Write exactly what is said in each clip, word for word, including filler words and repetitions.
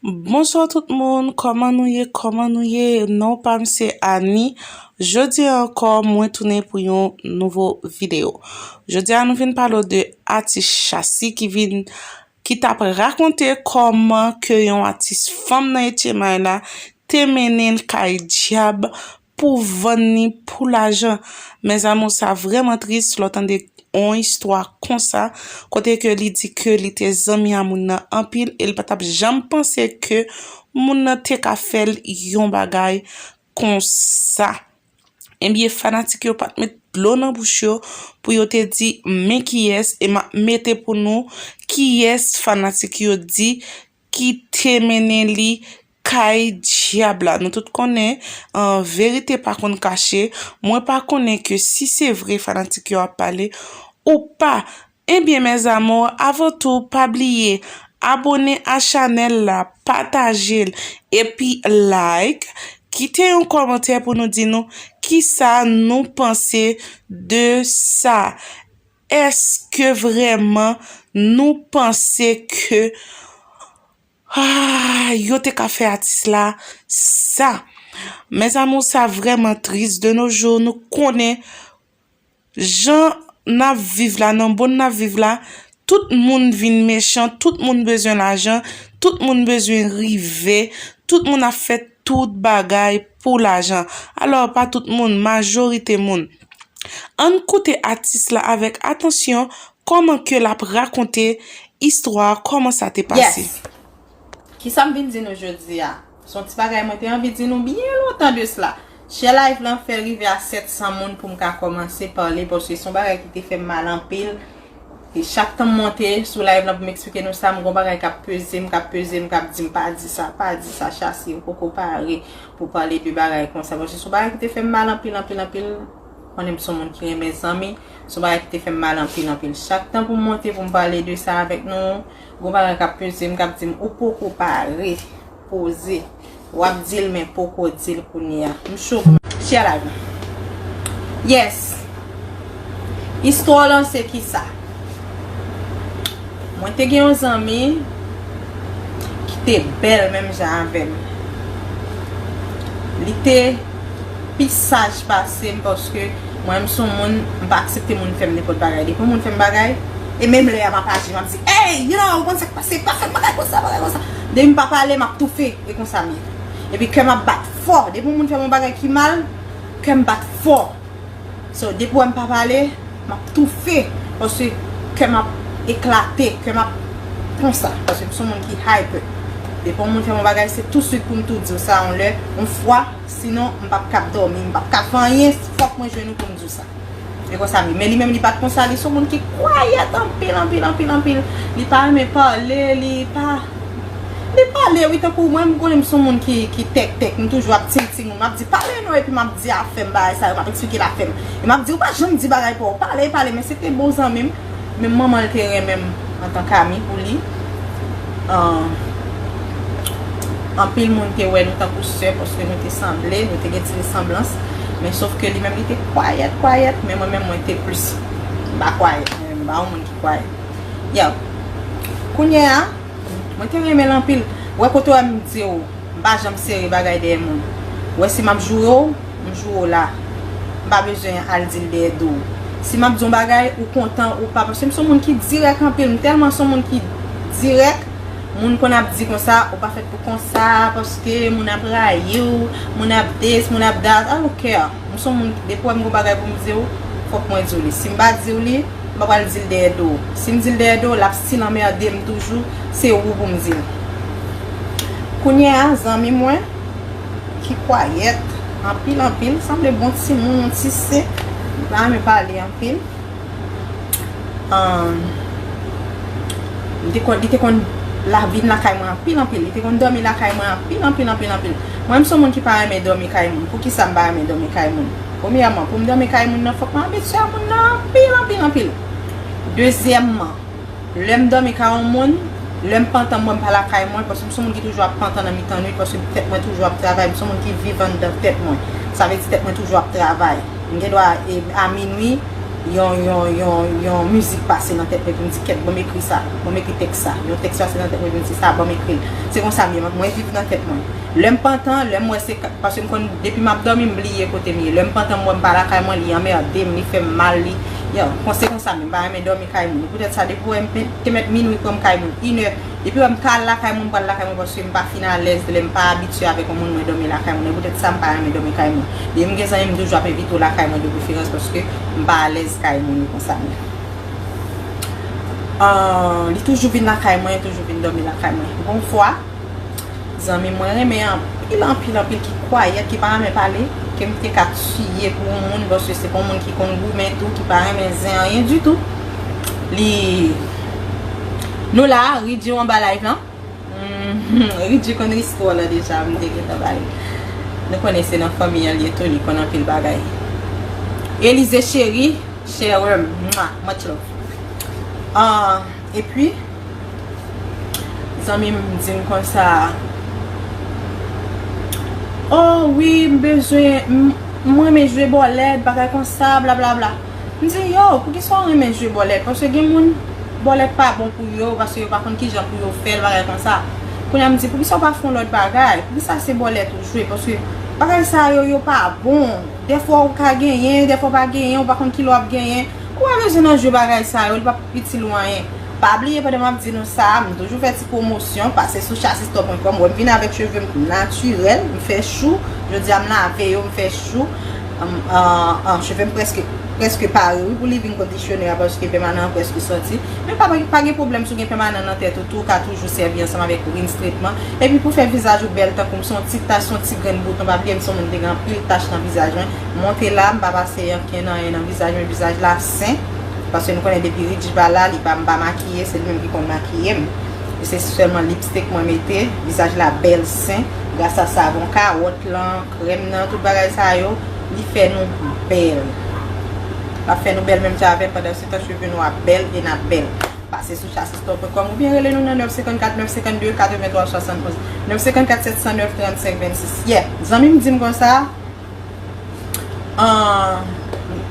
Bonswa tout moun, kòman nou ye, kòman nou ye? Non pa m se Annie. Jodi a ankò, mwen tounen pou yon nouvo videyo. Jodi a nou vin pale w de atis Chassi ki vin, ki t ap rakonte kòman ke yon atis fanm nan Etchenmay la te mennen l kay dyab pou vann li pou lajan. Mes amours, sa vrèman tris lè w tande yon istwa konsa, kote ke li di ke li te zanmi a moun nan anpil e li pa t ap janm panse ke moun nan te ka fè l yon bagay konsa. Ebyen, fanatik yo pa t met dlo nan bouch yo pou yo te di men kiyès, e m ap mete pou nou kiyès fanatik yo di ki te mennen li kay dyab la. Nou tout konnen, an, verite pa konn kache. Mwen pa konnen ke si se vre fanatik yo ap pale ou pa. Ebyen, mes amours, avan tou, pa bliye abòne a chanèl la, pataje l, epi like, kite yon kòmantè pou nou di nou kisa nou panse de sa. Èske vrèman nou panse ke, ah, yo te ka fè atis la sa? Mes amours, sa vrèman tris. De nos jours, nou konnen jan n ap viv la, nan monn n ap viv la, tout moun vin mechan, tout moun bezwen lajan, tout moun bezwen rive, tout moun ap fè tout bagay pou lajan. Alò, pa tout moun, majorite moun. Ann koute atis la avèk atansyon, kòman ke l ap rakonte istwa, kòman sa te pase. Yes. Kisa m vin di nou jodi a? Se yon ti bagay mwen te anvi di nou byen lontan de sla. Share live lan, fè l rive a sèt san moun pou m ka kòmanse pale, paske se yon bagay ki te fè m mal anpil. E chak tan m monte sou live lan pou m eksplike nou sa, m gon bagay k ap peze m, k ap peze m, k ap di m, "Pa di sa, pa di sa, Chassi, ou poko pare pou pale de bagay konsa." Paske se yon bagay ki te fè m mal anpil, anpil, anpil. Konnen m se yon moun ki renmen zanmi, se yon bagay ki te fè m mal anpil, anpil. Chak tan pou m monte pou m pale de sa avèk nou, gon bagay k ap peze m, k ap di m, "Ou poko pare, poze." W ap di l, men poko di l kounye a. M cho pou m share live lan. Yes. Istwa lan se kisa? Mwen te gen yon zanmi ki te bèl menm jan avè m. Li te pi saj pase m, paske mwen, m se yon moun, m pa aksepte moun fè m nenpòt bagay. Depi yon moun fè m bagay, e menm lè a m ap aji, m ap di, "Ey, you know, ou konn sa k pase, pa fè m bagay konsa, bagay konsa." Depi m pa pale, m ap toufe, e konsa m ye. Epi kè m ap bat fò. Depi yon moun fè m yon bagay ki mal, kè m bat fò. So, depi w wè m pa pale, m ap toufe, paske kè m ap eklate, kè m ap konsa, paske m se yon moun ki hyper. Depi yon moun fè m yon bagay, se touswit pou m tou di w sa yon lè, yon fwa, sinon m p ap kab dòmi, m p ap ka fè anyen, fòk mwen jwenn ou pou m di w sa. E konsa m ye. Men li menm, li pa t konsa, li se yon moun ki kwayèt anpil, anpil, anpil, anpil. Li pa renmen pale, li pa Li pale, wi, tankou mwen, m konnen m se yon moun ki, ki tèk tèk, m toujou ap ting ting moun. M ap di, "Pale non," epi m ap di afè m, bagay sa yo, m ap eksplike l afè m. E m ap di, "Ou pa janm di bagay pa w, pale, pale," men se te bon zanmi m, men manman l te renmen m antank ami pou li. Ahn, anpil moun te wè nou tankou sè, paske nou te sanble, nou te gen ti resanblans, men sòf ke li menm, li te kwayèt, kwayèt, men mwen menm, mwen te plis, m pa kwayèt, mwen menm, m pa yon moun ki kwayèt. Yo, kounye a, Mwen te renmen l anpil. Ou wè kote w wè m di w, m pa janm sere bagay dèyè moun. Ou wè si m ap joure w, m joure w la. M pa bezwen al di l dèyè do w. Si m ap di yon bagay, ou kontan ou pa, paske m se yon moun ki dirèk anpil, m tèlman se yon moun ki dirèk, moun konn ap di konsa, ou pa fèt pou konsa, paske moun ap rayi w, moun ap this, moun ap that, I don't care. M se yon moun, depi w wè m gon bagay pou m di w, fòk mwen di w li. Si m pa di w li, m pa pral di l dèyè do w. Si m di l dèyè do w, l ap still anmède m toujou, se ou pou m di l. Kounye a, zanmi mwen, ki kwayèt, anpil, anpil, sanble bon timoun, yon ti sen, li pa renmen pale anpil. Ahn, li te konn, li te konn la vin lakay mwen anpil, anpil. Li te konn dòmi lakay mwen anpil, anpil, anpil, anpil. Mwen, m se yon moun ki pa renmen dòmi kay moun. Poukisa m pa renmen dòmi kay moun? Premyèman, pou m dòmi kay moun nan, fòk m abitye a moun nan anpil, anpil, anpil. Dezyèmman, lè m dòmi kay yon moun, lè m pantan, m wè m pa lakay mwen, paske m se yon moun ki toujou ap pantan nan mitan nwit, paske tèt mwen toujou ap travay, m se yon moun ki viv anndan tèt mwen. Sa vle di tèt mwen toujou ap travay. M gen dwa, e, a minwi, yon, yon, yon, yon mizik pase nan tèt mwen, epi m di, "Kèt, ban m ekri sa, ban m ekri tèks sa." Yon tèks pase nan tèt mwen, epi m di, "Sa, ban m ekri l." Se konsa m ye, mwen viv nan tèt mwen. Lè m pantan, lè m wè se ka, paske m konn, depi m ap dòmi, m bliye kote m ye. Lè m pantan, m wè m pa lakay mwen, li anmède m, li fè m mal, li, yo, konn se konsa, men m pa renmen dòmi kay moun. Poutèt sa, depi w wè m te mèt minwi pran m kay moun, inè, depi w wè m ka al lakay moun, m pral lakay moun, paske m pa fin alèz, lè m pa abitye avèk yon moun, mwen dòmi lakay moun. E poutèt sa, m pa renmen dòmi kay moun. Depi m gen zanmi, m toujou ap envite w lakay mwen de preferans, paske m pa alèz kay moun, e konsa m ye. Ah, li toujou vin lakay mwen, toujou vin dòmi lakay mwen. Gon fwa, zanmi mwen renmen anpil, anpil, anpil, ki kwayèt, ki pa renmen pale, ke m te ka tiye pou yon moun, paske se pa yon moun ki konn goumen tou, ki pa renmen zen anyen ditou. Li, nou la, Ridji anba live lan. Hmm, Ridji konn istwa la deja, m te gentan ba li. Nou konnen se nan fanmi an li ye tou, li konn anpil bagay. Elize cheri, chè wè m, mwa, much love. Ah, epi, zanmi m di m konsa, "Oh wi, m bezwen, m, m renmen jwe bòlèt, bagay konsa, blablabla." M di, "Yo, poukisa w renmen jwe bòlèt?" Paske gen moun, bòlèt pa bon pou yo, paske yo pa konn kijan pou yo fè l, bagay konsa. Kounye a m di, "Poukisa w pa fè yon lòt bagay? Poukisa se bòlèt ou jwe?" Paske bagay sa yo, yo pa bon. Dèfwa w ka genyen, dèfwa w pa genyen, w pa konn kilè w ap genyen. Ou pa bezwen nan jwe bagay sa yo, li p ap itil ou anyen. Pa bliye, pandan m ap di nou sa, m toujou fè ti pwomosyon, pase sou chasistò pwen kòm, wè m vin avèk cheve m natirèl, m fè chou, jodi a m lave yo, m fè chou, an, an, an, cheve m prèske, prèske pare wi pou li vin kondisyone a, paske pèmanan an prèske sòti. Men pa, pa gen pwoblèm si w gen pèmanan nan tèt ou tou, ou ka toujou sèvi ansanm avèk rinse tretman. Epi pou fè vizaj ou bèl tankou m, se yon ti tach, se yon ti grenn bouton, pa bliye m se yon moun ki te gen anpil tach nan vizaj mwen. Monte la, m pa pase ankenn anyen nan vizaj mwen, vizaj la sen. Paske nou konnen depi Ridji pa la, li pa, m pa makiye, se li menm ki konn makiye m. E se sèlman lipstik mwen mete, vizaj la bèl sen, gras a savon kawòt lan, krèm nan, tout bagay sa yo, li fè nou bèl. L ap fè nou bèl menm jan avè m, pandan se tan cheve nou ap bèl e n ap bèl. Pase sou chasistò pwen kòm oubyen rele nou nan nèf senkannkat, nèf senkannde, katrevenntwa swasannonz. Nèf senkannkat, sèt san nèf, trannsenk vennsis. Yeah, zanmi m di m konsa, ah,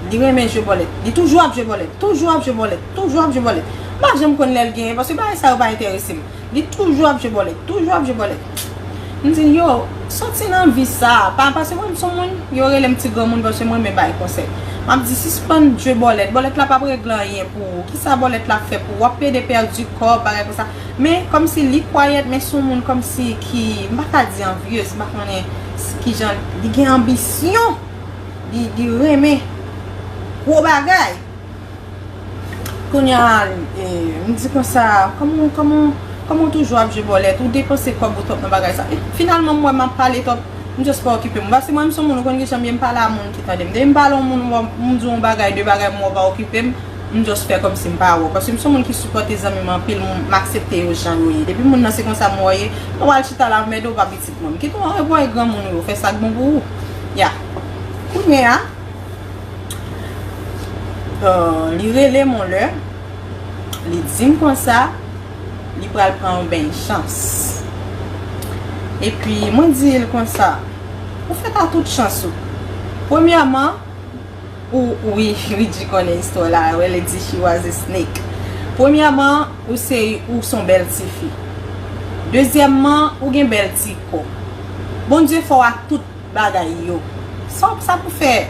li renmen jwe bòlèt. Li toujou ap jwe bòlèt, toujou ap jwe bòlèt, toujou ap jwe bòlèt. M pa janm konn lè l genyen, paske bagay sa yo pa enterese m. Li toujou ap jwe bòlèt, toujou ap jwe bòlèt. M di, "Yo, soti nan vi sa." Pa, paske mwen, m se yon moun, yo rele m ti granmoun, paske mwen renmen bay konsèy. M ap di, "Sispann jwe bòlèt. Bòlèt la p ap regle anyen pou ou. Kisa bòlèt la ap fè pou ou? W ap plede pèdi kòb, bagay konsa." Men kòmsi li kwayèt, men se yon moun kòmsi ki, m pa ka di anvyez, m pa konnen s-, kijan, li gen anbisyon, li, li renmen gwo bagay. Kounye a, e, m di konsa, kòman, kòman, kòman w toujou ap jwe bòlèt, ou depanse kòb ou twòp nan bagay sa. E, finalman, m wè m ap pale twòp, m just pa okipe m. Paske mwen, m se yon moun, ou konn kijan m ye, m pale a moun ki tande m. Depi m pale yon moun, m wè, m di yon bagay, de bagay, m wè w pa okipe m, m just fè kòmsi m pa wè w. Paske m se yon moun ki sipòte zanmi m anpil, m, m aksepte yo jan yo ye. Depi moun nan se konsa m wè w ye, m pa pral chita la anmède w, pa pitit mwen. M kite w anrepò e granmoun ou yo, fè sa k bon pou ou. Ya. Kounye a, euh, li rele m yon lè, li di m konsa, li pral pran yon beny chans. Epi, mwen di l konsa, ou fèt a tout chans ou. Premyèman, ou, wi, Ridji konnen istwa la, wè, li di she was a snake. Premyèman, ou se, ou se yon bèl tifi. Dezyèmman, ou gen bèl ti kò. Bondye fè w ak tout bagay yo. Sa, sa pou fè,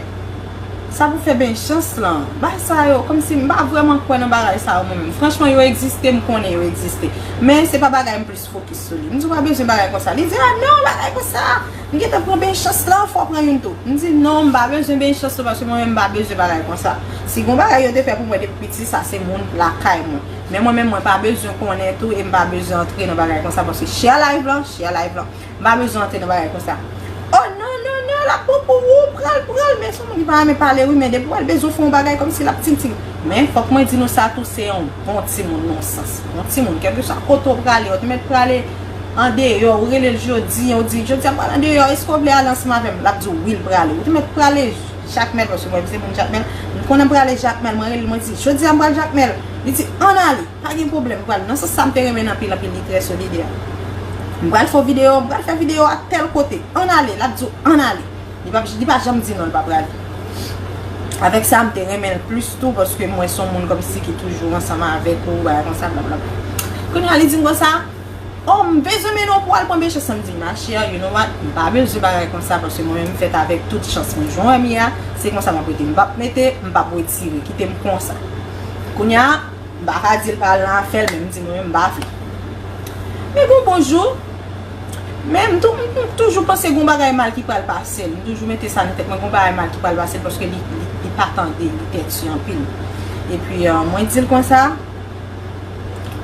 sa pou fè beny chans lan. Bagay sa yo, kòmsi m pa vrèman kwè nan bagay sa yo mwen menm. Franchman, yo egziste, m konnen yo egziste. Men se pa bagay m plis fokis sou li. M di, "W pa bezwen bagay konsa." Li di, "Ah non, bagay konsa. M gentan pran beny chans lan, fò w pran youn tou." M di, "Non, m pa bezwen beny chans lan, paske mwen menm m pa bezwen bagay konsa. Si gon bagay yo te fè pou mwen depi piti, sa se moun lakay mwen. Men mwen menm, mwen pa bezwen konnen tou, e m pa bezwen antre nan bagay konsa, paske share live lan, share live lan." M pa bezwen antre nan bagay konsa. Oh, non, non, non, l ap bon pou ou, pran l, pran l. Men se yon moun ki pa renmen pale, wi, men depi w wè l bezwen fè yon bagay, kòmsi l ap tintin. Men fòk mwen di nou sa tou, se yon bon timoun, nan sans. Yon timoun, kèlkeswa kote w prale, ou te mèt prale andeyò, ou rele l jodi, ou di, "Jodi a m pral andeyò, èske w vle ale ansanm avè m?" L ap di w, "Wi, l prale." Ou te mèt prale Jakmèl, paske mwen se moun Jakmèl. M konnen m prale Jakmèl, mwen rele l, mwen di, "Jodi a m pral Jakmèl." Li di, "Ann ale." Pa gen pwoblèm, m pral. Nan sans sa, m te renmen l anpil, anpil, li trè solidè. M pral fè videyo, m pral fè videyo a tèl kote. Ann ale, l ap di w, "Ann ale." Li pa, li pa janm di non, li pa prale. Avèk sa, m te renmen l plis tou, paske m wè se yon moun kòmsi ki toujou ansanm avèk ou, bagay konsa, blablabla. Kounye a, li di m konsa, oh, m bezwen mennen w pou w al pran bèchans. M di, ma chère, you know what, m pa bezwen bagay konsa, paske mwen menm m fèt avèk tout chans mwen. Jan w wè m ye a, se konsa m ap rete. M p ap mete, m p ap retire. Kite m konsa. Kounye a, m pa ka di l pa al nan afè l, men m di mwen menm m pa vle. Men gon bon jou, men m tou- m toujou panse gon bagay mal ki pral pase l. M toujou mete sa nan tèt mwen, gon bagay mal ki pral pase l, paske li, li, li pa tande, li tèti anpil. Epi, euh, mwen di l konsa,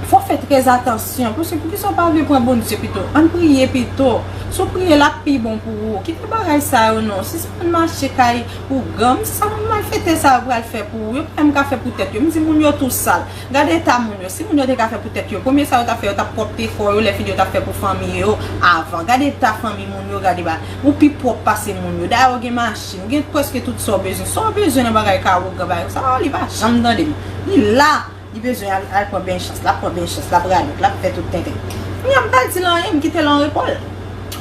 fò w fè trè atansyon, paske poukisa w pa vle pran Bondye pito? Ann priye pito. Si w priye, l ap pi bon pou ou. Kite bagay sa yo non. Sispann mache kay ougan. M di sa moun malfektè sa yo pral fè pou ou. Yo pa menm ka fè pou tèt yo. M di moun yo tou sal. Gade eta moun yo. Si moun yo te ka fè pou tèt yo, premye sa yo t ap fè, yo t ap pwòpte kò yo lè fini yo t ap fè pou fanmi yo avan. Gade eta fanmi moun yo, gade ba. Ou pi pwòp pase moun yo. Dayè, ou gen machin, ou gen prèske tout sa w bezwen. Sa w bezwen nan bagay ka ougan bagay sa, oh, li pa janm tande m. Li la. Li bezwen al, al pran bèchans, l ap pran bèchans, l ap radòt, l ap fè tout tenten. Kounye a m pa di l anyen, m kite l an repo l.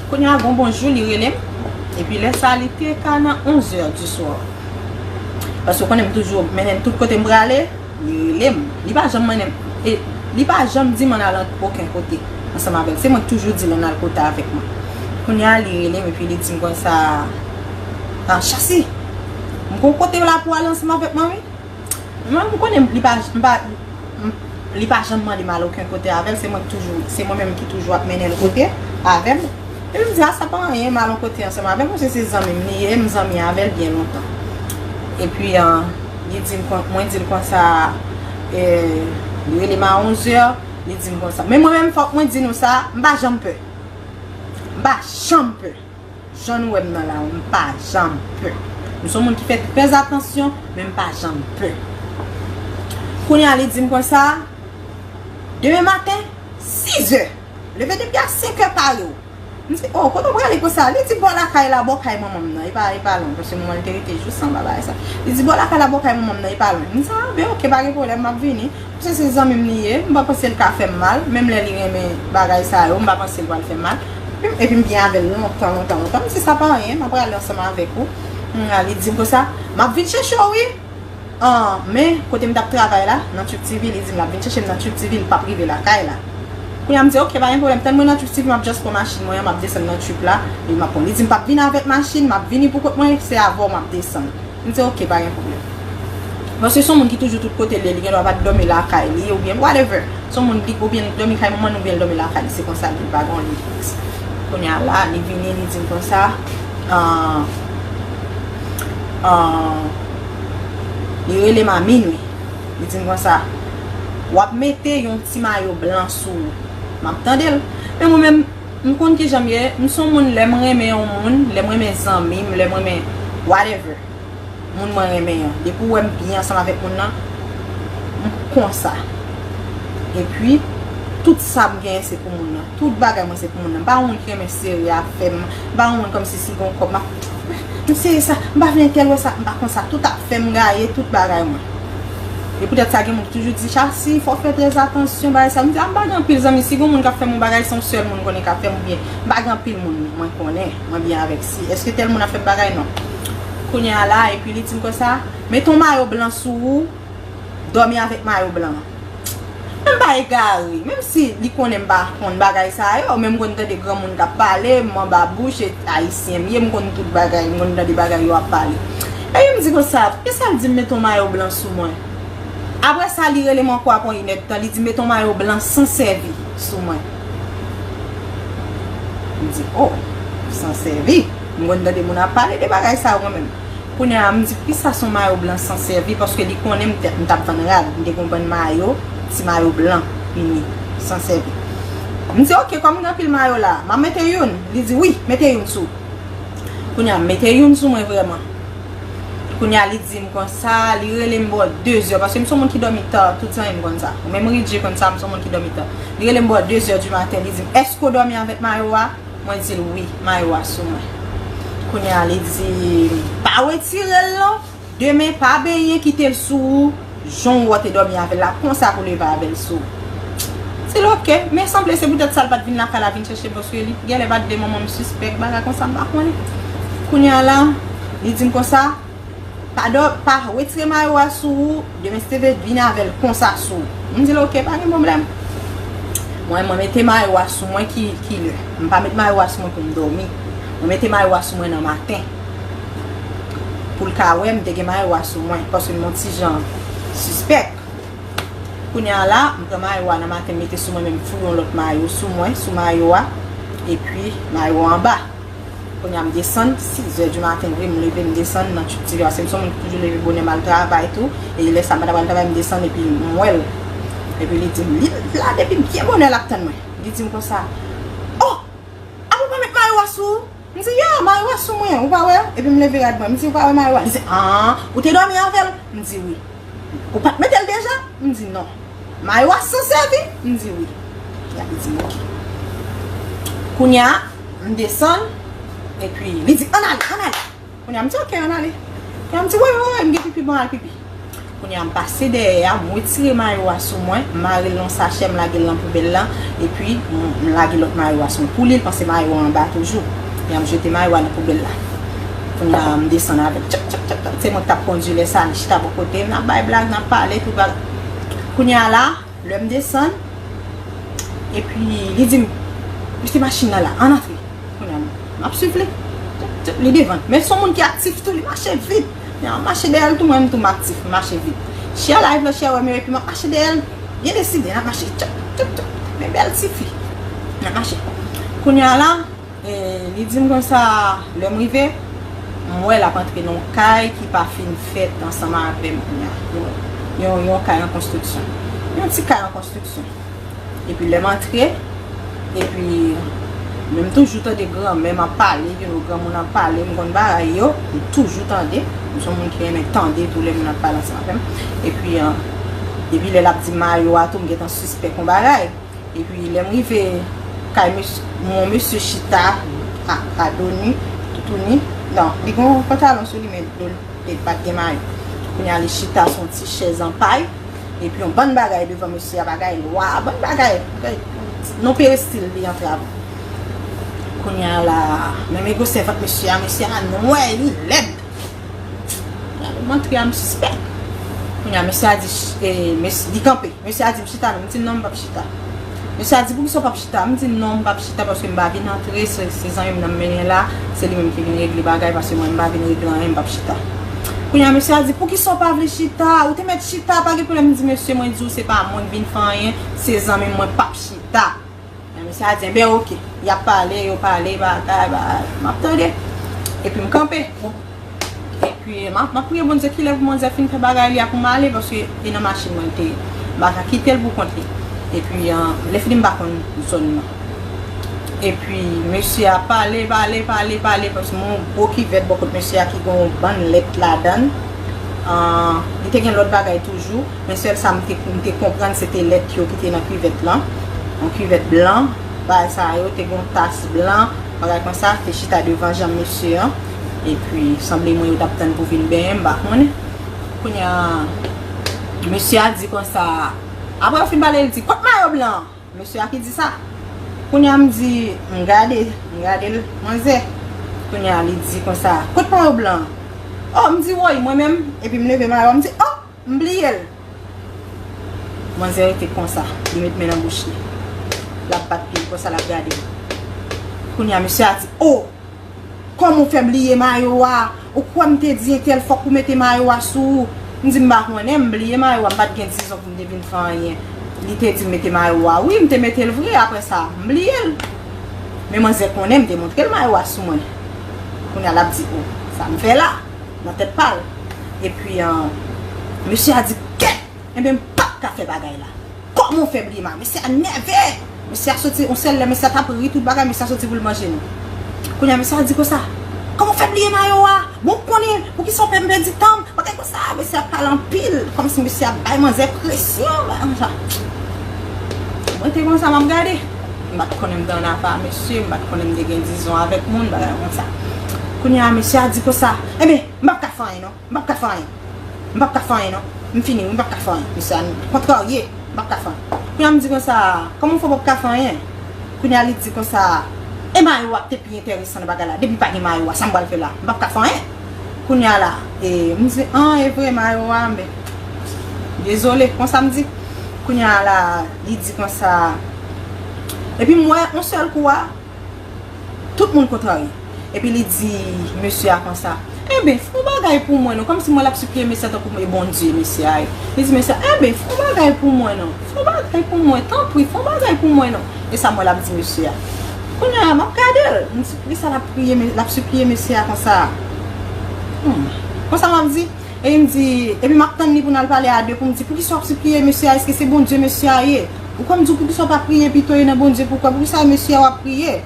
Kounye a gon bon jou, li rele m. Epi lè sa, li te ka nan onzè di swa. Paske w konnen m toujou mennen l tout kote m prale, li rele m. Li pa janm mennen m, e, li pa janm di m ann al okenn kote ansanm avè l. Se mwen k toujou di l ann al kote avèk mwen. Kounye a, li rele m epi li di m konsa, ah, Chasy, m gon kote la pou w ale ansanm avèk mwen, wi. Mwen, m konnen li pa, m pa, m- li pa janm mande m al okenn kote avè l, se mwen ki toujou, se mwen menm ki toujou ap mennen l kote avè m. Epi m di, a, sa pa anyen, m al yon kote ansanm avè l, paske se zanmi m li ye, m zanmi avè l byen lontan. Epi, an, li di m kon- mwen di l konsa, e, li rele m a onzè, li di m konsa. Men mwen menm, fòk mwen di nou sa, m pa janm pè. M pa janm pè. Jan nou wè m nan la, m pa janm pè. M se yon moun ki fè trè atansyon, men m pa janm pè. Kounye a, li di m konsa, demen maten, sizè, leve depi a senkè pare w. M di, oh, kote w prale konsa? Li di, bò lakay la, bò kay manman m nan, e pa, e pa lwen, paske manman l te rete jis anba bagay sa. Li di, bò lakay la, bò kay manman m nan, e pa lwen. M di, a, ben, oke, pa gen pwoblèm, m ap vini. Paske se zanmi m li ye, m pa panse l ka fè m mal, menm lè li renmen bagay sa yo, m pa panse l pral fè m mal. Epi m byen avè l lontan, lontan, lontan. M di sa pa anyen, m ap prale ansanm avèk ou. Kounye a, li di m konsa, m ap vin chèche w wi. An, men kote m t ap travay la, nan Trip T V, li di m l ap vin chèche m nan Trip T V, li p ap rive lakay la. Kounye a, m di, oke, pa gen pwoblèm, tann mwen nan Trip T V, m ap just pran machin mwen an, m ap desann nan Trip la, epi m ap pran. Li di m p ap vin avèk machin, m ap vini pou kont mwen, se avè w m ap desann. M di, oke, pa gen pwoblèm. Paske se yon moun ki toujou tout kote l ye, li gendwa pa t dòmi lakay li, oubyen whatever. Se yon moun ki oubyen li dòmi kay manman l, oubyen li dòmi lakay li, se konsa li ye, li pa gen yon limit. Kounye a la, li vini, li di m konsa, ah, ah, li rele m a minwi. Li di m konsa, w ap mete yon ti mayo blan sou ou. M ap tande l. Men mwen menm, m konn kijan m ye, m se yon moun, lè m renmen yon moun, lè m renmen zanmi m, lè m renmen whatever, moun mwen renmen an, depi w wè m byen ansanm avèk moun nan, m konsa. Epi, tout sa m genyen se pou moun nan. Tout bagay mwen se pou moun nan. M pa yon moun ki renmen sere afè m. M pa yon moun kòmsi si gon kòb, m ap, m sere sa, m pa vle entèl wè sa, m pa konsa. Tout afè m gaye, tout bagay mwen. E poutèt sa, gen moun ki toujou di, Chasy, fò w fè trè atansyon, bagay sa. M di, a, m pa gen anpil zanmi. Si gon moun k ap fè m yon bagay, se yon sèl moun m konnen k ap fè m, oubyen m pa gen anpil moun mwen konnen, mwen byen avèk. Si, èske tèl moun ap fè m bagay? Non. Kounye a la, epi li di m konsa, mete yon mayo blan sou ou, dòmi avèk mayo blan an. Men m pa egare, menm si li konnen m pa konn bagay sa yo, men m konn tande granmoun k ap pale, m anba bouch, e ayisyen m ye, m konn tout bagay, m konn tande bagay yo ap pale. Epi m di konsa, poukisa l di m mete yon mayo blan sou mwen? Apre sa, li rele m ankò apre yon inèdtan, li di m mete yon mayo blan san sèvi sou mwen. M di, oh, san sèvi? M konn tande moun ap pale de bagay sa yo mwen menm. Kounye a, m di, poukisa se yon mayo blan san sèvi? Paske li konnen m t, m t ap vann rad. M te gen yon bann mayo, ti mayo blan, mini, san sèvi. M di, oke, kòm m gen anpil mayo la, m ap mete youn. Li di, wi, mete youn sou. Kounye a, m mete youn sou mwen vrèman. Kounye a, li di m konsa, li rele m bò de zè, paske m se yon moun ki dòmi ta, tout zanmi m konn sa. Menm Ridjé konn sa, m se yon moun ki dòmi ta. Li rele m bò de zè di maten, li di m, èske w dòmi avèk mayo a? Mwen di l wi, mayo a sou mwen. Kounye a, li di, pa retire l non. Demen, pa benyen, kite l sou ou. Jan w wè w te dòmi avè l la, konsa pou leve avè l sou ou. M di l oke, men sanble se poutèt sa l pa t vin lakay la vin chèche m, paske li genlè pa t vle manman m sispèk, bagay konsa, m pa konnen. Kounye a la, li di m konsa, pa dò, pa retire mayo a sou ou, demen Steven vin avè l konsa sou ou. M di l, oke, pa gen pwoblèm. Mwen, mwen mete mayo a sou mwen ki, ki lè. M pa met mayo a sou mwen pou m dòmi. Mwen mete mayo a sou mwen nan maten. Pou l ka wè m te gen mayo a sou mwen, paske m yon ti jan sispèk. Kounye a la, m pran mayo a nan maten, m mete sou mwen, men m foure yon lòt mayo sou mwen, sou mayo a, epi mayo a anba. Kounye a m desann, sis zè di maten vre, m leve, m desann nan tchoup tirè, paske m se yon moun ki toujou leve bonè, m al travay tou, e lè sa m pa ta pral travay, m desann, epi m wè l. Epi li di m, li la depi byen bonè, l ap tann mwen. Li di m konsa, oh, apa w pa met mayo a sou ou? M di, ya, mayo a sou mwen, ou pa wè? Epi m leve rad mwen, m di, ou pa wè mayo a? Li di, an, ou te dòmi avè l? M di, wi. Ou pa t mete l deja? M di, non. Mayo a san sèvi? M di, wi. Epi li di m, oke. Kounye a, m desann, epi li di, ann ale, ann ale. Kounye a, m di, oke, ann ale. Kounye a, m di, wi, wi, wi, m gen pipi, bon, al pipi. Kounye a, m pase dèyè a, m retire mayo a sou mwen, m mare l nan sachè, m lage l nan poubèl la, epi m, m lage lòt mayo a sou mwen. Pou li, l panse mayo a anba toujou. Kounye a, m jete mayo a nan poubèl la. Kounye a, m desann avè l. Tchap, tchap, tchap, tchap. Se mwen k t ap kondui lè sa, li chita bò kote m, n ap bay blag, n ap pale, tout bagay. Kounye a la, lè m desann, epi li di m, kite machin nan la, ann antre. Kounye a, m ap swiv li. Li devan. Men se yon moun ki aktif tou, li mache vit. Kounye a, m mache dèyè l tou, mwen menm tou m aktif, m mache vit. Chia live la, chia wè m yo, epi m ap mache dèyè l. Byen deside, n ap mache. Tchop, tchop, tchop. Men bèl tifi. N ap mache. Kounye a la, e, li di m konsa, lè m rive, m wè l ap antre nan yon kay ki pa fin fèt ansanm avè m kounye a. Yon, yon, yon kay an konstriksyon. Yon ti kay an konstriksyon. Epi lè m antre, epi men m toujou tande granmè m ap pale, you know, granmoun ap pale, m konn bagay yo, m toujou tande. M se yon moun ki renmen tande tou lè moun ap pale ansanm avè m. Epi, an, epi lè l ap di mayo a tou, m gentan sispèk yon bagay. Epi lè m rive kay mesye, yon mesye chita, a, a do ni, toutouni. Non, li gen yon pantalon sou li, men do l te pa t gen mayo. Kounye a li chita sou yon ti chèz an pay. Epi yon bann bagay devan mesye a, bagay lwa, bann bagay, bagay, non perestil li antre avè m. Kounye a la, men men gwosè vant mesye a, mesye a nwè, li lèd. Kounye a, lè m antre a, m sispèk. Kounye a, mesye a di, ch-, e, mesye, li kanpe. Mesye a di m chita non, m di non, m p ap chita. Mesye a di, poukisa w p ap chita? M di non, m p ap chita paske m pa vin antre, se, se zanmi m nan m mennen la, se li menm ki vin regle bagay paske mwen m pa vin regle anyen, m p ap chita. Kounye a, mesye a di, poukisa w pa vle chita? Ou te mèt chita, pa gen pwoblèm. M di, mesye, mwen di w se pa mwen k vin fè anyen, se zanmi m, mwen p ap chita. Men mesye a di, enben, oke. Y ap pale, yo pale, bagay, bagay. M ap tande. Epi m kanpe. Epi, m ap, m ap priye Bondye kilè pou manzè fin fè bagay li a pou m ale, paske e nan machin mwen l te ye. M pa ka kite l pou kont li. Epi, an, lè fini m pa konn zòn nan. Epi, mesye a pale, pale, pale, pale, paske m wè yon gwo kivèt bò kot mesye a ki gen yon bann lèt ladan l. An, li te gen lòt bagay toujou. Men sèl sa m te, m te konprann, se te lèt yo ki te nan kivèt lan. Yon kivèt blan, bagay sa yo, te gen yon tas blan, bagay konsa, te chita devan janm mesye an. Epi, sanble mwen yo t ap tann pou vin benyen m, m pa konnen. Kounye a, mesye a di konsa, apre yo fin pale, li di, kot mayo blan an? Mesye a ki di sa. Kounye a m di, m gade, m gade l, manzè. Kounye a li di konsa, kot mayo blan an? Oh, m di, woy, mwen menm, epi m leve mayo a, m di, oh, m bliye l. Manzè rete konsa, li met men nan bouch li. L ap bat pye l konsa, l ap gade m. Kounye a, mesye a di, oh, kòman w fè bliye mayo a? Ou kwè m te di entèl fòk ou mete mayo a sou ou? M di m pa konnen, m bliye mayo a, m pa t gen dizon pou m te vin fè anyen. Li te di m mete mayo a. Wi, m te mete l vre, apre sa, m bliye l. Men manzè konnen m te montre l mayo a sou mwen. Kounye a l ap di, oh, sa m fè la, nan tèt pa l. Epi, an, mesye a di, kèt! Enben, m p ap ka fè bagay la. Kòman w fè bliye mayo? Mesye a nève! Mesye a soti, yon sèl lè mesye a t ap ri tout bagay, mesye a soti pou l manje nou. Kounye a, mesye a di konsa, kòman w fè bliye mayo a? Bon, w konnen, poukisa w fè m pèdi tan m? Bagay konsa, mesye a pale anpil, kòmsi mesye a bay manzè presyon, bagay konsa. Mwen te konsa, m ap gade. M pa t konnen m te ann afè a mesye, m pa t konnen m te gen dizon avèk moun, bagay konsa. Kounye a, mesye a di konsa, enben, m p ap ka fè anyen non. M p ap ka fè anyen. M p ap ka fè anyen non. M fini wi, m p ap ka fè anyen. Mesye a kontrarye. M p ap ka fè anyen. Kounye a m di konsa, kòman w fè w p ap ka fè anyen? Kounye a li di konsa, e mayo a te pi enteresan nan bagay la. Depi pa gen mayo a, sa m pral fè la? M p ap ka fè anyen. Kounye a la, e, m di, an, e vre, mayo a, men, dezole, konsa m di. Kounye a la, li di konsa, epi m wè, yon sèl kou a, tout moun kontrarye. Epi li di mesye a konsa, enben, fè yon bagay pou mwen non, kòmsi m wè l ap sipliye mesye a tankou e Bondye mesye a ye. Li di mesye a, enben, fè yon bagay pou mwen non, fè yon bagay pou mwen, tanpri, fè yon bagay pou mwen non. E sa m wè l ap di mesye a. Kounye a, m ap gade l, m di, poukisa l ap priye, l ap sipliye mesye a konsa? Hmm. Konsa m ap di, e m di, epi m ap tann li pou n al pale a de pou m di, poukisa w ap sipliye mesye a? Èske se Bondye mesye a ye? Ou konn di w poukisa w pa priye pito e nan Bondye pou kwè? Poukisa mesye a w ap priye?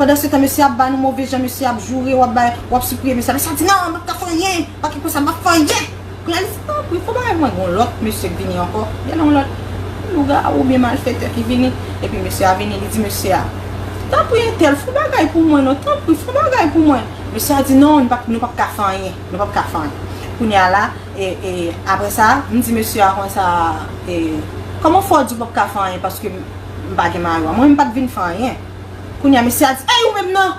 Pandan se tan, mesye ap ba nou move jan, mesye ap joure, w ap bay, w ap sipliye mesye a. Mesye a di, non, m p ap ka fè anyen, pa ki konsa, m p ap fè anyen. Kounye a, li di, tanpri, fè yon bagay pou mwen. Gon lòt mesye k vini ankò. Genlè yon lòt lougawou oubyen malfetè ki vini. Epi mesye a vini, li di mesye a, tanpri, entèl, fè yon bagay pou mwen, non, tanpri, fè yon bagay pou mwen. Mesye a di, non, nou p ap, nou p ap ka fè anyen, nou p ap ka fè anyen. Kounye a la, e, e, apre sa, m di mesye a konsa, e, kòman fè w di w p ap ka fè anyen paske m, m pa gen mayo a? Mwen, m pa t vin fè anyen. Kounye a, mesye a di, ey, ou menm nan!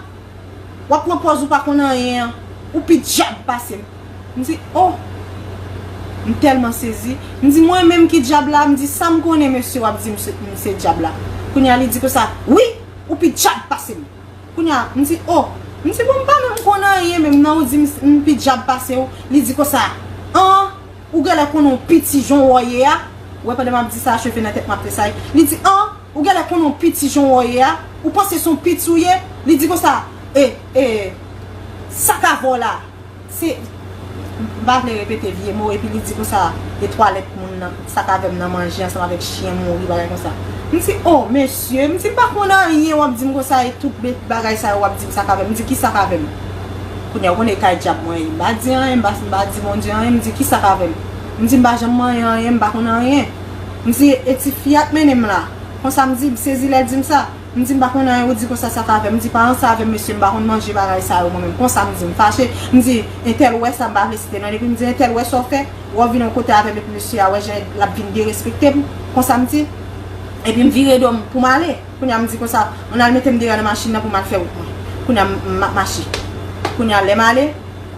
W ap pran pòz ou pa konn anyen an. Ou pi dyab pase m. M di, oh! M tèlman sezi. M di, mwen menm ki dyab la? M di, sa m konnen, mesye, w ap di m se, m se dyab la. Kounye a, li di konsa, wi, ou pi dyab pase m. Kounye a, m di, oh! M di, bon, m pa menm konn anyen menm, nan ou di m, m pi dyab pase w. Li di konsa, an! Ou genlè konnen yon piti jan w ye a. Ou wè, pandan m ap di sa, cheve nan tèt m ap tresayi. Li di, an, ou genlè konnen yon piti jan w ye a. Ou panse se yon piti w ye? Li di konsa, e, e, sa k avè w la? Se, m pa vle repete vye mo, epi li di konsa, e twalèt moun nan, sa k avè m nan manje ansanm avèk chen mouri, bagay konsa. M di, oh, mesye, m di, m pa konn anyen, w ap di m konsa, e tout bagay sa yo, w ap di m sa k avè m. M di, ki sa k avè m? Kounye a, ou konnen e kay dyab mwen ye. M pa di anyen, m pa, m pa di Bondye anyen, m di, ki sa k avè m? M di, m pa janm manyen anyen, m pa konn anyen. M di, e ti fi a k mennen m la. Konsa m di, m sezi lè l di m sa. M di, m pa konn anyen, ou di konsa sa k avè m. M di, pa ranse avè m, mesye, m pa konn manje bagay sa yo mwen menm. Konsa m di, m fache. M di, entèl wè sa, m pa vle site non l, epi m di, entèl wè sa w fè, wè w vin yon kote avè m, epi mesye a wè jan l ap vin derespekte m. Konsa m di, epi m vire do m pou m ale. Kounye a m di konsa, ann al mete m deyò nan machin nan pou m al fè wout mwen. Kounye a m, m ap mache. Kounye a lè m ale,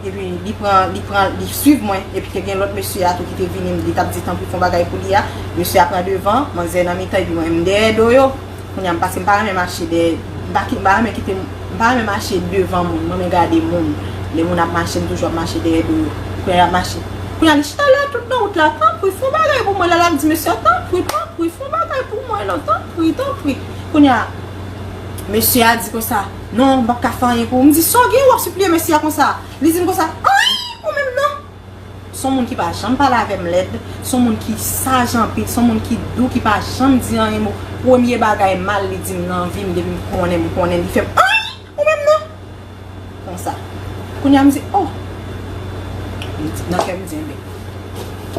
epi li pran, li pran, li swiv mwen, epi te gen lòt mesye a tou ki te vini, li t ap di tanpri fè yon bagay pou li a. Mesye a pran devan, manzè nan mitan, epi mwen m dèyè do yo. Kounye a m pase, m pa renmen mache dèyè, m pa ki, m pa renmen kite, m pa renmen mache devan moun, mwen renmen gade moun. Lè moun ap mache, m toujou ap mache dèyè do yo. Kounye a l ap mache. Kounye a li chita la tout nan wout la, tanpri fè yon bagay pou mwen. Lè l ap di mesye a, tanpri, tanpri, fè yon bagay pou mwen non, tanpri, tanpri. Kounye a, mesye a di konsa, non, m p ap ka fè anyen pou ou. M di, sa w gen, w ap sipliye mesye a konsa? Li di m konsa, anyen pou mwen menm non. Se yon moun ki pa janm pale avè m lèd, se yon moun ki saj anpil, se yon moun ki dou, ki pa janm di anyen mo. Premye bagay mal li di m nan vi m, depi m konnen, m konnen, li fè m anyen pou mwen menm non. Konsa. Kounye a m di, oh! M di, nan kè m di, enben,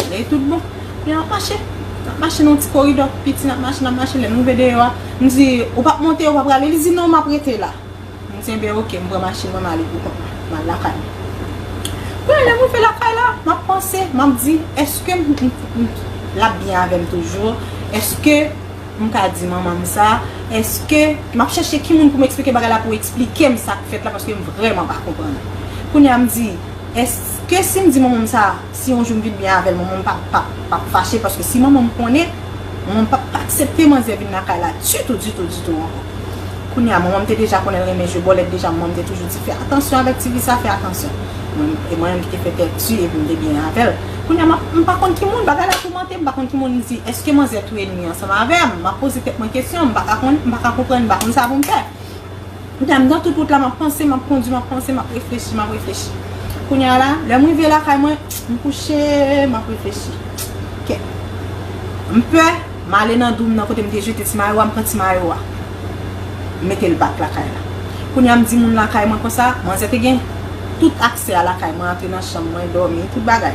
lè tout bon. Kounye a n ap mache. N ap mache nan yon ti koridò piti, n ap mache, n ap mache. Lè m rive deyò a, m di, ou p ap monte, ou p ap prale? Li di, non, m ap rete la. M di, enben, oke, m pran machin mwen, m ale pou kont mwen. M al lakay mwen. Kounye a, lè m rive lakay la, m ap panse, m ap di, èske m, m, m, l ap byen avè m toujou? Èske m ka di manman m sa? Èske m ap chèche ki moun pou m eksplike bagay la, pou eksplike m sa k fèt la, paske m vrèman pa konprann. Kounye a, m di, èske si m di manman m sa, si yon jou m vin byen avè l, manman m p ap, p ap, p ap fache? Paske si manman m konnen, manman m p ap aksepte manzè vin lakay la ditou, ditou, ditou ankò. Kounye a, manman m te deja konnen l renmen jwe bòlèt deja, manman m te toujou di, fè atansyon avèk ti fi sa, fè atansyon. Mwen, e mwen menm ki te fè tèt di, epi m te byen avè l. Kounye a, m ap, m pa konn ki moun, bagay la toumante m, m pa konn ki moun, m di, èske manzè tou ènmi ansanm avè m? M ap poze tèt mwen kesyon, m pa ka konn, m pa ka konprann, m pa konn sa pou m fè. Kounye a, m nan tout wout la, m ap panse, m ap kondui, m ap panse, m ap reflechi, m ap reflechi. Kounye a la, lè m rive lakay mwen, m kouche, m ap reflechi. Kèt. M pè, m ale nan dou m nan kote m te jete ti mayo a, m pran ti mayo a. M mete l bak lakay la. Kounye a, m di moun lakay mwen konsa, manzè te gen tout aksè a lakay mwen, antre nan chanm mwen, dòmi, tout bagay.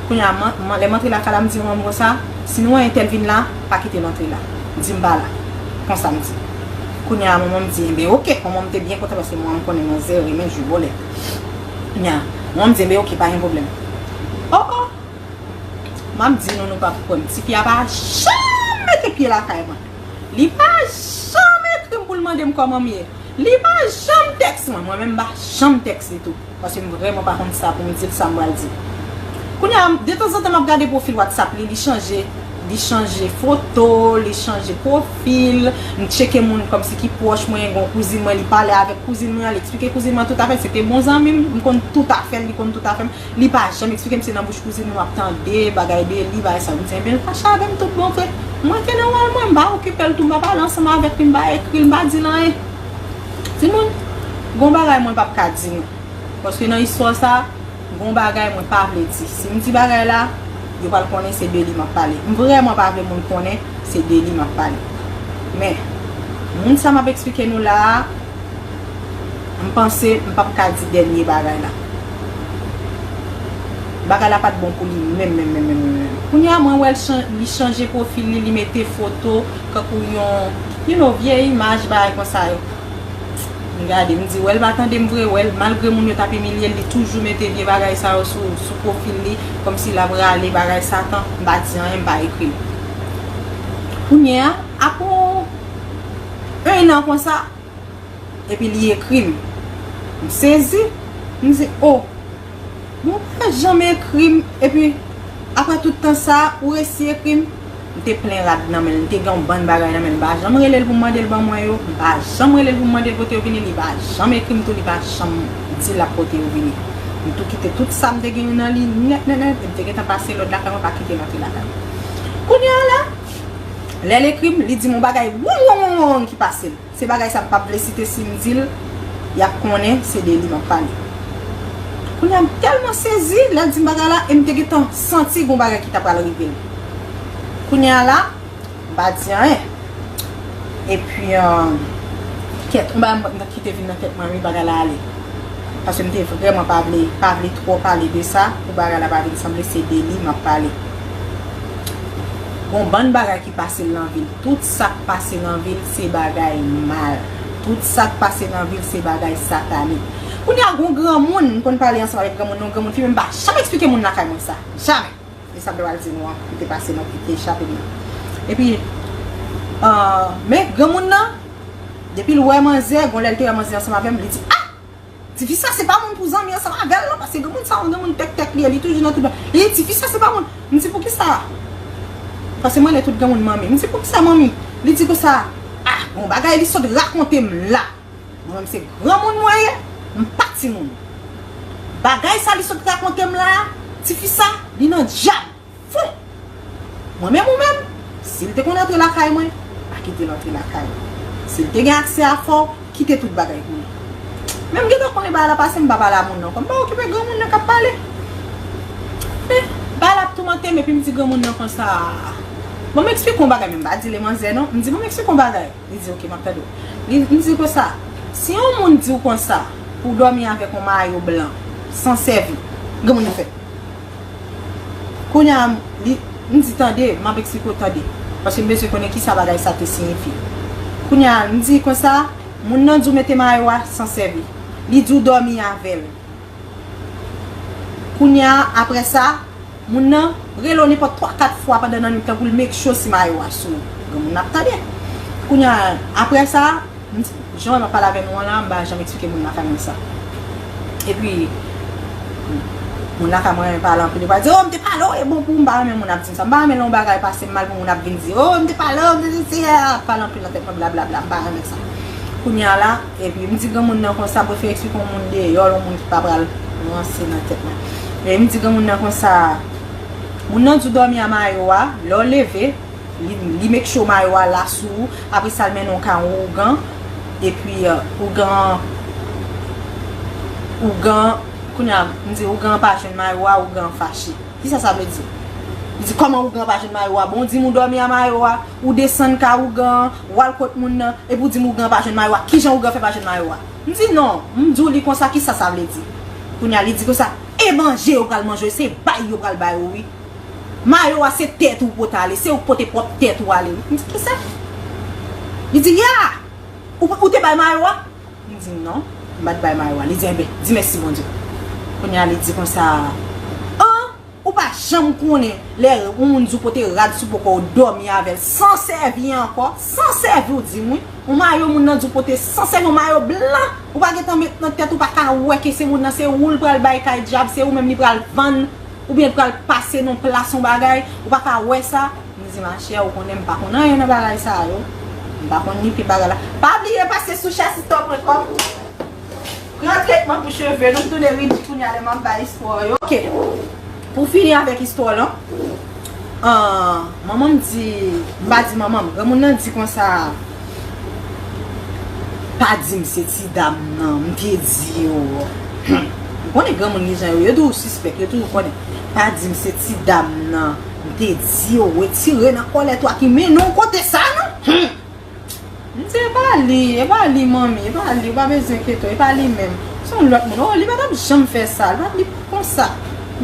Kounye a, man, man, lè m antre lakay la, m di manman m konsa, si nou wè entèl vin la, pa kite l antre la. Di m pa la. Konsa m di. Kounye a, manman m di, enben, oke. Manman m te byen kontan paske manman m konnen manzè renmen jwe bòlèt. Kounye a, manman m di, enben, oke, pa gen pwoblèm. Oh, oh! M ap di nou, nou p ap kwè m. Ti fi a pa janm mete pye lakay mwen. Li pa janm ekri m pou l mande m kòman m ye. Li pa janm tèks mwen, mwen menm m pa janm tèks li tou. Paske m vrèman pa konn sa pou m di l, sa m pral di. Kounye a, detanzantan m ap gade pwofil WhatsApp li, li chanje, li chanje foto, li chanje pwofil, m tcheke moun kòmsi ki pwòch mwen, gen yon kouzin mwen, li pale avèk kouzin mwen, li eksplike kouzin mwen tout afè l, se te bon zanmi m, m konn tout afè l, li konn tout afè m. Li pa janm eksplike m, se nan bouch kouzin mwen m ap tande bagay de li, bagay sa. M di, ebyen, l fache avè m tout bon vre. Mwen te nan wòl mwen, m pa okipe l tou, m pa pale ansanm avèk li, m pa ekri l, m pa di l anyen. Timoun, gon bagay mwen p ap ka di nou. Paske nan istwa sa, gon bagay mwen pa vle di. Si m di bagay la, yo pral konnen se de li m ap pale. M vrèman pa vle moun konnen se de li m ap pale. Men, moun sa m ap eksplike nou la a, m panse m p ap ka di dènye bagay la. Bagay la pa t bon pou li menm, menm, menm, menm, menm, menm. Kounye a, mwen wè l chan-, li chanje pwofil li, li mete foto, kankou yon, you know, vye imaj, bagay konsa yo. M gade, m di, wè l pa tande m vre, wè l, malgre moun yo t ap imilye l, li toujou mete vye bagay sa yo sou, sou pwofil li, kòmsi l ap rale bagay Satan, m pa di anyen, m pa ekri l. Kounye a, apre yon, yon an konsa, epi li ekri m. M sezi, m di, o, bon, ou pa janm ekri m, epi apre tout tan sa, ou resi ekri m. M te plen rad nan men l, m te gen yon bann bagay nan men l, m pa janm rele l pou m mande l ban mwen yo, m pa janm rele l pou m mande l kote yo vini, li pa janm ekri m tou, li pa janm di l ap pote yo vini. M tou kite tout sa m te gen nan li nèt, nèt, nèt, e m te gentan pase lòd lakay mwen, pa kite l antre lakay mwen. Kounye a la, lè l ekri m, li di m yon bagay wong, wong, wong, wong ki pase l. Se bagay sa m p ap vle site, si m di l, y ap konnen se de li m ap pale. Kounye a, m tèlman sezi, lè l di m bagay la, e m te gentan santi gon bagay ki ta pral rive l. Kounye a la, m pa di anyen. Epi, euh, kèt, yon bagay mwen ki te vin nan tèt mwen, wi, bagay la ale. Paske m te vrèman pa vle, pa vle twò pale de sa, pou bagay la pa vin sanble se de li m ap pale. Gon bann bagay ki pase l nan vi l. Tout sa k pase nan vi l, se bagay mal. Tout sa k pase nan vi l, se bagay satanik. Kounye a, gon granmoun, m konn pale ansanm avèk granmoun, yon granmoun fimen, m pa janm eksplike moun lakay mwen sa. Jamè. E sa m te pral di nou an, ki te pase nan, ki te chape m nan. Epi, euh, men granmoun nan, depi l wè manzè, gon lè l te wè manzè ansanm avè m, li di, a! Tifi sa se pa moun pou zanmi ansanm avè l non, paske granmoun sa yon granmoun tèktèk li ye, li toujou nan tout bagay. Li di, tifi sa se pa moun. M di, poukisa? Paske m rele tout granmoun manmi. M di, poukisa manmi? Li di konsa, a, gon bagay li sot rakonte m la. Mwen menm se granmoun mwen ye, m pa timoun. Bagay sa li sot rakonte m la, tifi sa, li nan dyab. Fou! Mwen menm ou menm, si l te konn antre lakay mwen, pa kite l antre lakay ou. Si l te gen aksè a fè w, kite tout bagay pou li. Men m gentan konnen bagay la pase, m pa pale a moun nan ankò. M pa okipe granmoun nan k ap pale. Men, bagay la ap toumante m, epi m di granmoun nan konsa. Bon, m eksplike yon bagay, men m pa di l e manzè non. M di, bon, m eksplike yon bagay. Li di, oke, m ap tande w. Li, m di konsa, si yon moun di w konsa, pou w dòmi avèk yon mayo blan, san sèvi, granmoun nan fè. Kounye a, li, m di, tande, m ap eksplike w, tande. Paske m bezwen konnen kisa bagay sa te siyifye. Kounye a, m di konsa, moun nan di w mete mayo a san sèvi. Li di w dòmi avè l. Kounye a, apre sa, moun nan rele w nenpòt twa, kat fwa pandan nan nwit lan pou l make sure si mayo a sou ou. Granmoun nan ap tande. Kounye a, apre sa, m di, jan w wè m ap pale avè nou an la, m pa janm eksplike moun lakay mwen sa. Epi, moun lakay mwen renmen pale anpil, yo pral di, o, m te pale w, e bon pou ou, m pa renmen moun ap di m sa. M pa renmen lè yon bagay pase m mal pou moun ap vin di, o, m te pale w, m te di, ap pale anpil nan tèt mwen, blablabla, m pa renmen sa. Kounye a la, epi m di granmoun nan konsa, m prefere eksplike yon moun deyò, yon moun ki pa pral ranse nan tèt mwen. E m di granmoun nan konsa, moun nan di w dòmi a mayo a, lè w leve, li, li make sure mayo a la sou ou, apre sa l mennen w kay yon ougan, epi, euh, ougan, ougan, kounye a, m di ougan an pa jwenn mayo a, ougan an fache. Kisa sa vle di? Li di, kòman ougan an pa jwenn mayo a? Bon, ou di m ou dòmi a mayo a, ou desann kay ougan an, w al kot moun nan, epi ou di m ougan an pa jwenn mayo a. Kijan ougan an fè pa jwenn mayo a? M di, non, m di w li konsa, kisa sa vle di? Kounye a, li di konsa, e manje yo pral manje w, se bay yo pral bay ou, wi. Mayo a se tèt ou pote ale, se ou k pote pwòp tèt ou ale, wi. M di, kisa? Li di, ya! Ou, ou te bay mayo a? M di non, m pa t bay mayo a. Li di, enben, di mèsi Bondye. Kounye a, li di konsa, an, ou Ou pa janm konnen lè yon moun di w pote rad sou bò kò w, dòmi avè l, san sèvi ankò, san sèvi, w di m wi. Yon mayo moun nan di w pote san sèvi, yon mayo blan, ou pa gentan met nan tèt ou, pa ka wè ke se moun nan, se ou l pral bay kay dyab, se ou menm li pral vann, oubyen l pral pase nan plas yon bagay, ou pa ka wè sa. M di, machè, ou konnen m pa konn anyen nan bagay sa yo. M pa konn ni pi bagay la. Pa bliye pase sou chasito pwen kòm. Pran tretman pou cheve nou, m tounen ridi kounye a lè m ap bay istwa yo. Ok. Pou fini avèk istwa lan, ah, manman m di, m pa di manman m, granmoun nan di konsa, pa di m se ti dam nan, m te di yo. M konnen granmoun gen jan yo, yo toujou sispèk, yo toujou konnen. Pa di m se ti dam nan, m te di yo, retire nan kòlèt ou a ki mennen w kote sa, non? Hmm. M di, e pa li, e pa li, manmi, e pa li, ou pa bezwen enkyete w, e pa li menm. Se yon lòt moun. Oh, li pa t ap janm fè sa, li pa, li pa konsa.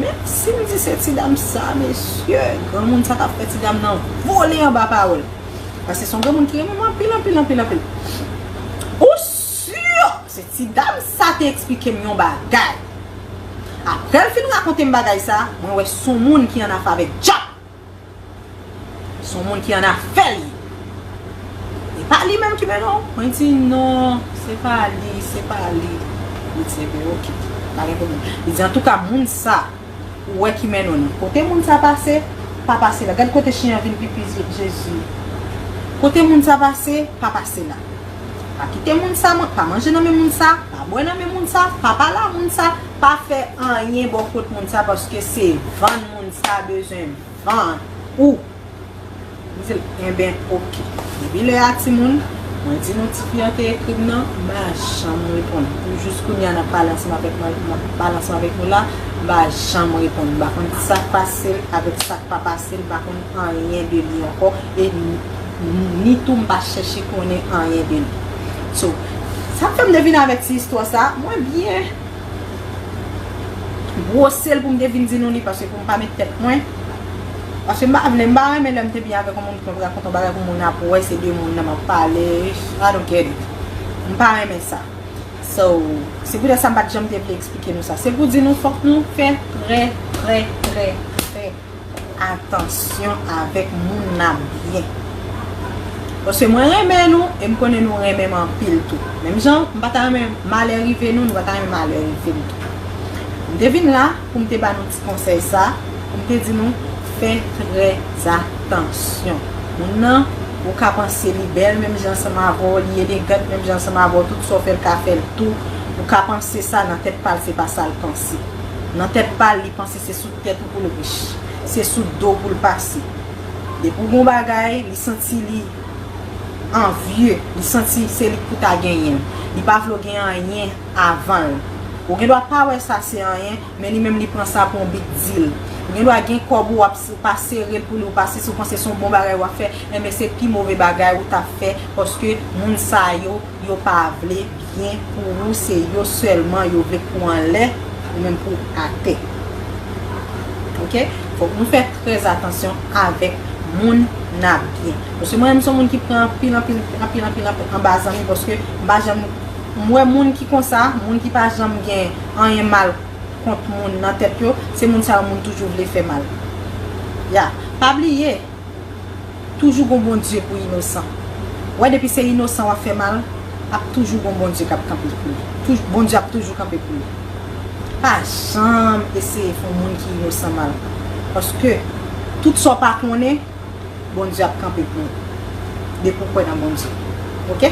Men si m di se ti dam sa, mesye, granmoun sa k ap fè ti dam nan vole anba pawòl. Paske se yon granmoun ki renmen m anpil, anpil, anpil, anpil. Ou si se ti dam sa te eksplike m yon bagay. Apre l fin rakonte m bagay sa, mwen wè se yon moun ki an afè avèk dyab. Se yon moun ki an afè l ye. E pa li menm ki mennen w? Mwen di, non, se pa li, se pa li. Li di, ebyen, ok, pa gen pwoblèm. Li di, antouka, moun sa, ou wè ki mennen w nan. Kote moun sa pase, pa pase la. Gad kote chen an vin pipi, Jezi. Kote moun sa pase, pa pase la. Pa kite moun sa, man-, pa manje nan men moun sa, pa bwè nan men moun sa, pa pale a moun sa, pa fè anyen bò kot moun sa, paske se vann moun sa bezwen vann ou. M di l, enben, ok. Depi lè a, timoun, mwen di nou tifi an te ekri m nan, m pa janm reponn. Pou jis kounye a, n ap pale ansanm avèk mwen, n ap pale ansanm avèk nou la, m pa janm reponn. M pa konn sa k pase l avèk sa k pa pase l, m pa konn anyen de li ankò. E ni, ni tou, m pa chèche konnen anyen de li. So, sa k fè m te vin avèk ti istwa sa, mwen byen bwose l pou m te vin di nou li, paske pou m pa met tèt mwen. Paske m pa vle, m pa renmen lè m te byen avèk yon moun, pou m rakonte yon bagay pou moun ap wè, se de moun nan m ap pale. I don't get it. M pa renmen sa. So, se poutèt sa m pa t janm te vle eksplike nou sa. Se pou di nou, fòk nou fè trè, trè, trè, trè atansyon avèk moun n ap byen. Paske mwen renmen nou, e m konnen nou renmen m anpil tou. Menm jan, m pa ta renmen malè rive nou, nou pa ta renmen malè rive m tou. M te vin la pou m te ba nou ti konsèy sa, pou m te di nou, fè trè atansyon. Moun nan, ou ka panse li bèl menm jan ansanm avè w, li elegant menm jan ansanm avè w, tout sa w fè l ka fè l tou. Ou ka panse sa, nan tèt pa l, se pa sa l panse. Nan tèt pa l, li panse se sou tèt ou pou l rich. Se sou do pou l pase. Depi w gen yon bagay, li santi li anvye, li santi se li k pou ta genyen l. Li pa vle w gen anyen avan l. Ou gen dwa pa wè sa se anyen, men li menm li pran sa pou yon big deal. Ou gen dwa gen kòb ou, w ap s-, pa sere l pou li, ou pa si, si w panse se yon bon bagay w ap fè, enben se pi move bagay ou t ap fè, paske moun sa yo, yo pa vle byen pou ou, se yo sèlman yo vle pou anlè, ou menm pou atè. Ok? Fòk nou fè trè atansyon avèk moun n ap byen. Paske mwen menm se yon moun ki pran anpil, anpil, anpil, anpil, anpil anba zanmi, paske m pa janm, m wè moun ki konsa, moun ki pa janm gen anyen mal kont moun nan tèt yo, se moun sa yo moun toujou vle fè mal. Ya, pa bliye, toujou gon Bondye pou inosan. Wè, depi se inosan w ap fè mal, ap toujou gon Bondye k ap kanpe pou li. Touj-, Bondye ap toujou kanpe pou li. Pa janm eseye fè yon moun ki inosan mal. Paske tout sa w pa konnen, Bondye ap kanpe pou ou. Depi w kwè nan Bondye. Ok?